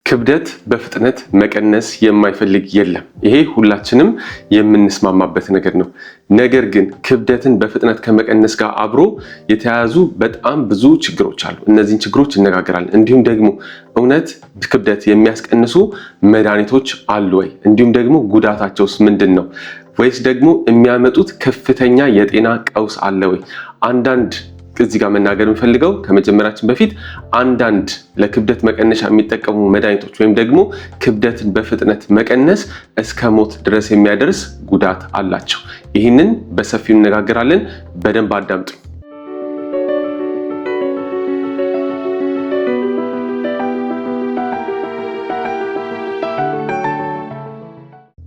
ክብደት በፍጥነት መቀነስ የማይፈልግ የለም። ይሄ ሁላችንም የምንስማማበት ነገር ነው። ነገር ግን ክብደትን በፍጥነት ከመቀነስ ጋር አብሮ የተያያዙ በጣም ብዙ ችግሮች አሉ። እነዚህን ችግሮች እነጋገራለን። እንዲሁም ደግሞ እውነት ክብደት የሚያስቀንሱ መድኃኒቶች አሉ ወይ? እንዲሁም ደግሞ ጉዳታቸውስ ምንድን ነው? ወይስ ደግሞ የሚያመጡት ከፍተኛ የጤና ቀውስ አለ ወይ? አንዳንድ እዚህ ጋር መናገር የምፈልገው ከመጀመራችን በፊት አንዳንድ ለክብደት መቀነሻ የሚጠቀሙ መድኃኒቶች ወይም ደግሞ ክብደትን በፍጥነት መቀነስ እስከ ሞት ድረስ የሚያደርስ ጉዳት አላቸው። ይህንን በሰፊው እነጋገራለን። በደንብ አዳምጡ።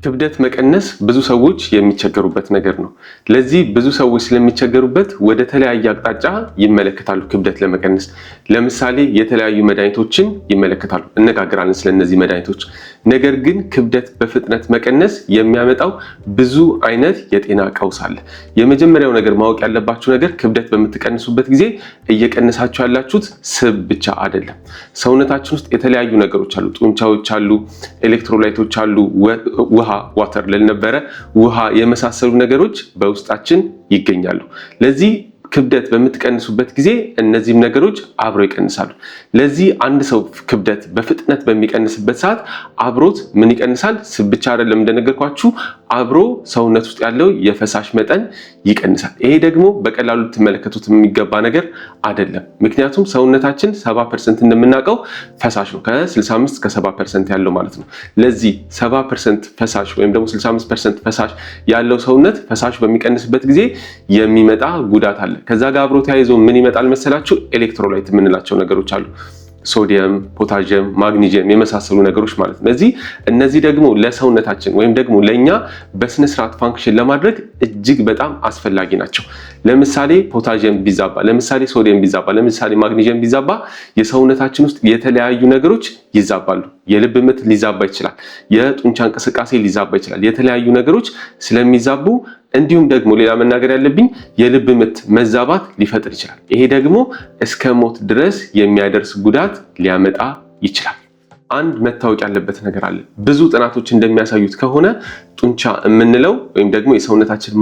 ክብደት መቀነስ ብዙ ሰዎች የሚቸገሩበት ነገር ነው። ለዚህ ብዙ ሰዎች ስለሚቸገሩበት ወደ ተለያየ አቅጣጫ ይመለከታሉ። ክብደት ለመቀነስ ለምሳሌ የተለያዩ መድኃኒቶችን ይመለከታሉ። እነጋገራለን ስለነዚህ መድኃኒቶች። ነገር ግን ክብደት በፍጥነት መቀነስ የሚያመጣው ብዙ አይነት የጤና ቀውስ አለ። የመጀመሪያው ነገር ማወቅ ያለባችሁ ነገር ክብደት በምትቀንሱበት ጊዜ እየቀነሳችሁ ያላችሁት ስብ ብቻ አይደለም። ሰውነታችን ውስጥ የተለያዩ ነገሮች አሉ። ጡንቻዎች አሉ፣ electrolyte ኦች አሉ፣ ውሃ water ልል ነበረ፣ ውሃ የመሳሰሉ ነገሮች በውስጣችን ይገኛሉ። ለዚህ ክብደት በምትቀንሱበት ጊዜ እነዚህም ነገሮች አብረው ይቀንሳሉ። ለዚህ አንድ ሰው ክብደት በፍጥነት በሚቀንስበት ሰዓት አብሮት ምን ይቀንሳል? ስብ ብቻ አይደለም እንደነገርኳችሁ፣ አብሮ ሰውነት ውስጥ ያለው የፈሳሽ መጠን ይቀንሳል። ይሄ ደግሞ በቀላሉ ልትመለከቱት የሚገባ ነገር አይደለም። ምክንያቱም ሰውነታችን 70% እንደምናውቀው ፈሳሽ ነው፣ ከ65 እስከ 70% ያለው ማለት ነው። ለዚህ 70% ፈሳሽ ወይም ደግሞ 65% ፈሳሽ ያለው ሰውነት ፈሳሽ በሚቀንስበት ጊዜ የሚመጣ ጉዳት አለ። ከዛ ጋር አብሮ ተያይዞ ምን ይመጣል መሰላችሁ? electrolyte የምንላቸው ነገሮች አሉ። ሶዲየም፣ ፖታዥየም፣ ማግኒዥየም የመሳሰሉ ነገሮች ማለት ነው። እነዚህ ደግሞ ለሰውነታችን ወይም ደግሞ ለእኛ በስነ ስርዓት function ለማድረግ እጅግ በጣም አስፈላጊ ናቸው። ለምሳሌ ፖታዥየም ቢዛባ፣ ለምሳሌ ሶዲየም ቢዛባ፣ ለምሳሌ ማግኒዥየም ቢዛባ የሰውነታችን ውስጥ የተለያዩ ነገሮች ይዛባሉ። የልብ ምት ሊዛባ ይችላል። የጡንቻ እንቅስቃሴ ሊዛባ ይችላል። የተለያዩ ነገሮች ስለሚዛቡ እንዲሁም ደግሞ ሌላ መናገር ያለብኝ የልብ ምት መዛባት ሊፈጥር ይችላል። ይሄ ደግሞ እስከ ሞት ድረስ የሚያደርስ ጉዳት ሊያመጣ ይችላል። አንድ መታወቅ ያለበት ነገር አለ። ብዙ ጥናቶች እንደሚያሳዩት ከሆነ ጡንቻ የምንለው ወይም ደግሞ የሰውነታችን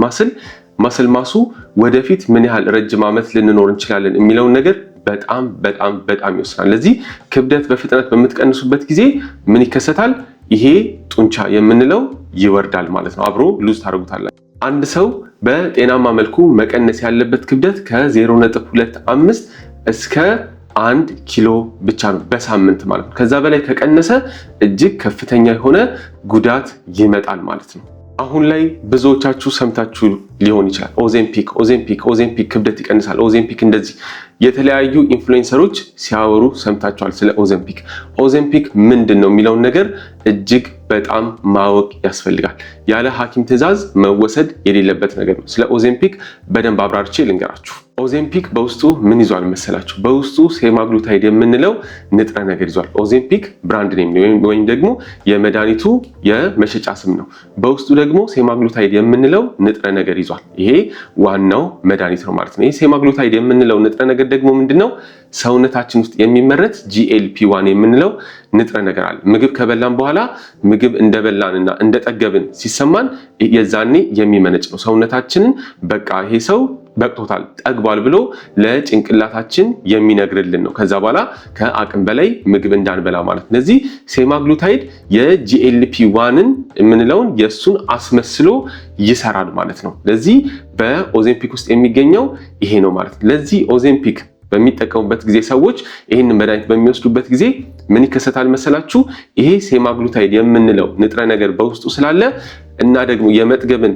muscle mass ኡ ወደፊት ምን ያህል ረጅም ዓመት ልንኖር እንችላለን የሚለውን ነገር በጣም በጣም በጣም ይወስናል። ለዚህ ክብደት በፍጥነት በምትቀንሱበት ጊዜ ምን ይከሰታል? ይሄ ጡንቻ የምንለው ይወርዳል ማለት ነው። አብሮ lose ታደርጉታላችሁ። አንድ ሰው በጤናማ መልኩ መቀነስ ያለበት ክብደት ከ0.25 እስከ 1 ኪሎ ብቻ ነው በሳምንት ማለት ነው። ከዛ በላይ ከቀነሰ እጅግ ከፍተኛ የሆነ ጉዳት ይመጣል ማለት ነው። አሁን ላይ ብዙዎቻችሁ ሰምታችሁ ሊሆን ይችላል። Ozempic Ozempic Ozempic ክብደት ይቀንሳል፣ Ozempic እንደዚህ የተለያዩ influencer ኦች ሲያወሩ ሰምታችኋል ስለ Ozempic። Ozempic ምንድን ነው የሚለውን ነገር እጅግ በጣም ማወቅ ያስፈልጋል። ያለ ሐኪም ትዕዛዝ መወሰድ የሌለበት ነገር ነው። ስለ Ozempic በደንብ አብራርቼ ልንገራችሁ። Ozempic በውስጡ ምን ይዟል መሰላችሁ? በውስጡ semaglutide የምንለው ንጥረ ነገር ይዟል። Ozempic brand name ወይም ደግሞ የመድኃኒቱ የመሸጫ ስም ነው። በውስጡ ደግሞ semaglutide የምንለው ንጥረ ነገር ይዟል። ይሄ ዋናው መድኃኒት ነው ማለት ነው። ይሄ semaglutide የምንለው ንጥረ ነገር ደግሞ ምንድነው? ሰውነታችን ውስጥ የሚመረት GLP-1 የምንለው ንጥረ ነገር አለ። ምግብ ከበላን በኋላ ምግብ እንደበላንና እንደጠገብን ሲሰማን የዛኔ የሚመነጭ ነው። ሰውነታችንን በቃ ይሄ ሰው በቅቶታል፣ ጠግቧል ብሎ ለጭንቅላታችን የሚነግርልን ነው። ከዛ በኋላ ከአቅም በላይ ምግብ እንዳንበላ ማለት ነው። ስለዚህ semaglutide የ GLP-1ን የምንለውን የእሱን አስመስሎ ይሰራል ማለት ነው። ለዚህ በ Ozempic ውስጥ የሚገኘው ይሄ ነው ማለት ነው። ለዚህ Ozempic በሚጠቀሙበት ጊዜ ሰዎች ይህንን መድኃኒት በሚወስዱበት ጊዜ ምን ይከሰታል መሰላችሁ? ይሄ semaglutide የምንለው ንጥረ ነገር በውስጡ ስላለ እና ደግሞ የመጥገብን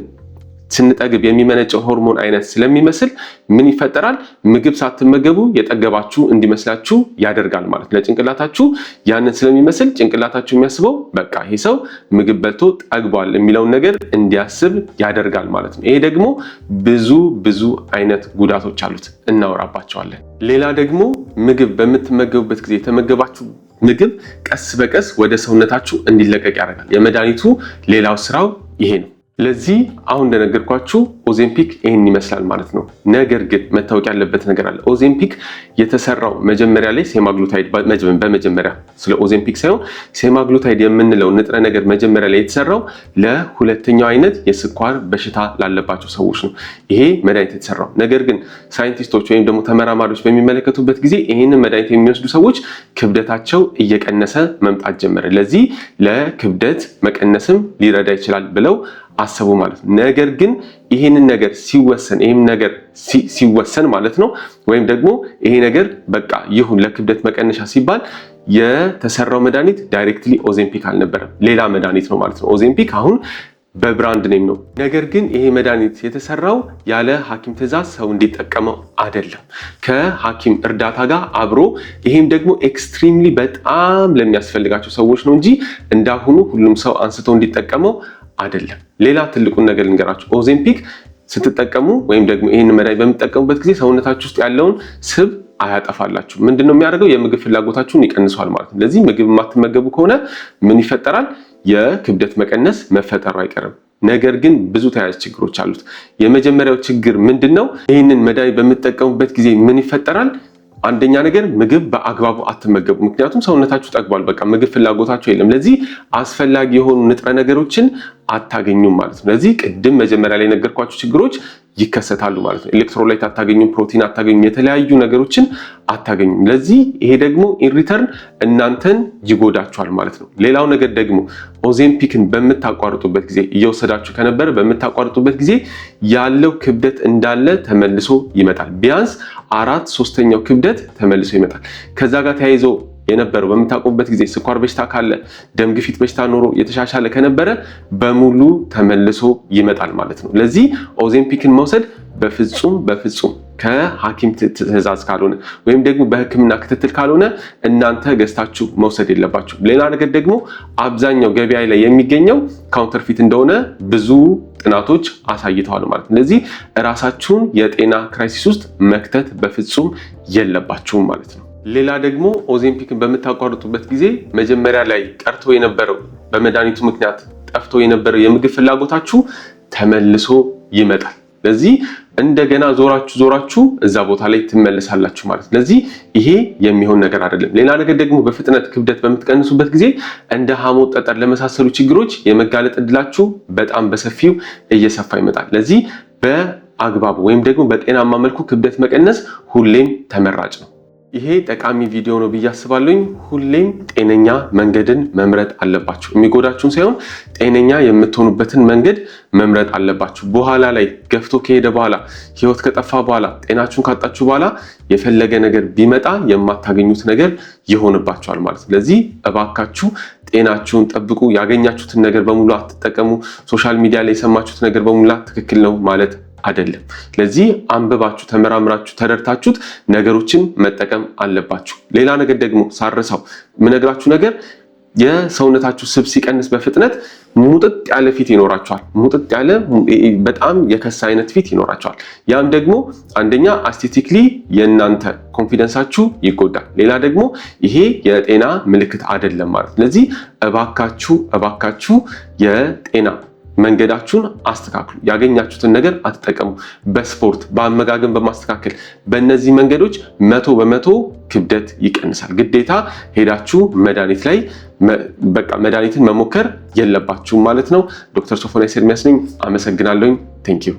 ስንጠግብ የሚመነጨው ሆርሞን አይነት ስለሚመስል ምን ይፈጠራል? ምግብ ሳትመገቡ የጠገባችሁ እንዲመስላችሁ ያደርጋል ማለት ነው። ለጭንቅላታችሁ ያንን ስለሚመስል ጭንቅላታችሁ የሚያስበው በቃ ይሄ ሰው ምግብ በልቶ ጠግቧል የሚለውን ነገር እንዲያስብ ያደርጋል ማለት ነው። ይሄ ደግሞ ብዙ ብዙ አይነት ጉዳቶች አሉት፣ እናወራባቸዋለን። ሌላ ደግሞ ምግብ በምትመገቡበት ጊዜ የተመገባችሁ ምግብ ቀስ በቀስ ወደ ሰውነታችሁ እንዲለቀቅ ያደርጋል። የመድኃኒቱ ሌላው ስራው ይሄ ነው። ለዚህ አሁን እንደነገርኳችሁ Ozempic ይህን ይመስላል ማለት ነው። ነገር ግን መታወቅ ያለበት ነገር አለ። Ozempic የተሰራው መጀመሪያ ላይ semaglutide፣ በመጀመሪያ ስለ Ozempic ሳይሆን semaglutide የምንለው ንጥረ ነገር መጀመሪያ ላይ የተሰራው ለሁለተኛው አይነት የስኳር በሽታ ላለባቸው ሰዎች ነው ይሄ መድኃኒት የተሰራው። ነገር ግን ሳይንቲስቶች ወይም ደግሞ ተመራማሪዎች በሚመለከቱበት ጊዜ ይህንን መድኃኒት የሚወስዱ ሰዎች ክብደታቸው እየቀነሰ መምጣት ጀመረ። ለዚህ ለክብደት መቀነስም ሊረዳ ይችላል ብለው አሰቡ ማለት ነው። ነገር ግን ይህንን ነገር ሲወሰን ማለት ነው፣ ወይም ደግሞ ይሄ ነገር በቃ ይሁን ለክብደት መቀነሻ ሲባል የተሰራው መድኃኒት directly Ozempic አልነበረም፣ ሌላ መድኃኒት ነው ማለት ነው። Ozempic አሁን በ brand name ነው። ነገር ግን ይሄ መድኃኒት የተሰራው ያለ ሐኪም ትዕዛዝ ሰው እንዲጠቀመው አይደለም፣ ከሐኪም እርዳታ ጋር አብሮ፣ ይሄም ደግሞ extremely በጣም ለሚያስፈልጋቸው ሰዎች ነው እንጂ እንዳሁኑ ሁሉም ሰው አንስቶ እንዲጠቀመው አይደለም። ሌላ ትልቁን ነገር ልንገራችሁ። Ozempic ስትጠቀሙ ወይም ደግሞ ይህን መድኃኒት በምትጠቀሙበት ጊዜ ሰውነታችሁ ውስጥ ያለውን ስብ አያጠፋላችሁም። ምንድን ነው የሚያደርገው? የምግብ ፍላጎታችሁን ይቀንሰዋል ማለት ነው። ለዚህ ምግብ የማትመገቡ ከሆነ ምን ይፈጠራል? የክብደት መቀነስ መፈጠሩ አይቀርም። ነገር ግን ብዙ ተያያዥ ችግሮች አሉት። የመጀመሪያው ችግር ምንድን ነው? ይህንን መድኃኒት በምትጠቀሙበት ጊዜ ምን ይፈጠራል? አንደኛ ነገር ምግብ በአግባቡ አትመገቡ። ምክንያቱም ሰውነታችሁ ጠግቧል። በቃ ምግብ ፍላጎታችሁ የለም። ለዚህ አስፈላጊ የሆኑ ንጥረ ነገሮችን አታገኙም ማለት ነው። ለዚህ ቅድም መጀመሪያ ላይ የነገርኳችሁ ችግሮች ይከሰታሉ ማለት ነው። Electrolyte አታገኙም፣ ፕሮቲን አታገኙም፣ የተለያዩ ነገሮችን አታገኙም። ለዚህ ይሄ ደግሞ in return እናንተን ይጎዳችኋል ማለት ነው። ሌላው ነገር ደግሞ Ozempic ን በምታቋርጡበት ጊዜ፣ እየወሰዳችሁ ከነበረ በምታቋርጡበት ጊዜ ያለው ክብደት እንዳለ ተመልሶ ይመጣል። ቢያንስ 3/4ኛው ክብደት ተመልሶ ይመጣል። ከዛ ጋር ተያይዞ የነበረው በምታቆሙበት ጊዜ ስኳር በሽታ ካለ፣ ደም ግፊት በሽታ ኖሮ የተሻሻለ ከነበረ በሙሉ ተመልሶ ይመጣል ማለት ነው። ለዚህ Ozempic ን መውሰድ በፍጹም በፍጹም ከሐኪም ትዕዛዝ ካልሆነ ወይም ደግሞ በሕክምና ክትትል ካልሆነ እናንተ ገዝታችሁ መውሰድ የለባችሁም። ሌላ ነገር ደግሞ አብዛኛው ገበያ ላይ የሚገኘው counterfeit እንደሆነ ብዙ ጥናቶች አሳይተዋል ማለት ነው። ስለዚህ እራሳችሁን የጤና crisis ውስጥ መክተት በፍጹም የለባችሁም ማለት ነው። ሌላ ደግሞ Ozempic ን በምታቋርጡበት ጊዜ መጀመሪያ ላይ ቀርቶ የነበረው፣ በመድኃኒቱ ምክንያት ጠፍቶ የነበረው የምግብ ፍላጎታችሁ ተመልሶ ይመጣል። ለዚህ እንደገና ዞራችሁ ዞራችሁ እዛ ቦታ ላይ ትመለሳላችሁ ማለት ነው። ለዚህ ይሄ የሚሆን ነገር አይደለም። ሌላ ነገር ደግሞ በፍጥነት ክብደት በምትቀንሱበት ጊዜ እንደ ሐሞት ጠጠር ለመሳሰሉ ችግሮች የመጋለጥ እድላችሁ በጣም በሰፊው እየሰፋ ይመጣል። ለዚህ በአግባቡ ወይም ደግሞ በጤናማ መልኩ ክብደት መቀነስ ሁሌም ተመራጭ ነው። ይሄ ጠቃሚ ቪዲዮ ነው ብዬ አስባለሁኝ። ሁሌም ጤነኛ መንገድን መምረጥ አለባችሁ። የሚጎዳችሁን ሳይሆን ጤነኛ የምትሆኑበትን መንገድ መምረጥ አለባችሁ። በኋላ ላይ ገፍቶ ከሄደ በኋላ፣ ህይወት ከጠፋ በኋላ፣ ጤናችሁን ካጣችሁ በኋላ የፈለገ ነገር ቢመጣ የማታገኙት ነገር ይሆንባችኋል ማለት ነው። ስለዚህ እባካችሁ ጤናችሁን ጠብቁ። ያገኛችሁትን ነገር በሙሉ አትጠቀሙ። Social media ላይ የሰማችሁት ነገር በሙሉ ትክክል ነው ማለት አይደለም። ለዚህ አንብባችሁ፣ ተመራምራችሁ፣ ተረድታችሁት ነገሮችን መጠቀም አለባችሁ። ሌላ ነገር ደግሞ ሳረሳው የምነግራችሁ ነገር የሰውነታችሁ ስብ ሲቀንስ በፍጥነት ሙጥጥ ያለ ፊት ይኖራችኋል። ሙጥጥ ያለ፣ በጣም የከሳ አይነት ፊት ይኖራችኋል። ያም ደግሞ አንደኛ aesthetically የእናንተ confidence ኣችሁ ይጎዳል። ሌላ ደግሞ ይሄ የጤና ምልክት አይደለም ማለት። ስለዚህ እባካችሁ እባካችሁ የጤና መንገዳችሁን አስተካክሉ። ያገኛችሁትን ነገር አትጠቀሙ። በስፖርት፣ በአመጋገብ በማስተካከል፣ በእነዚህ መንገዶች 100% ክብደት ይቀንሳል። ግዴታ ሄዳችሁ መድኃኒት ላይ በቃ መድኃኒትን መሞከር የለባችሁም ማለት ነው። ዶክተር ሶፎንያስ ኤርሚያስ ነኝ። አመሰግናለሁኝ። Thank you.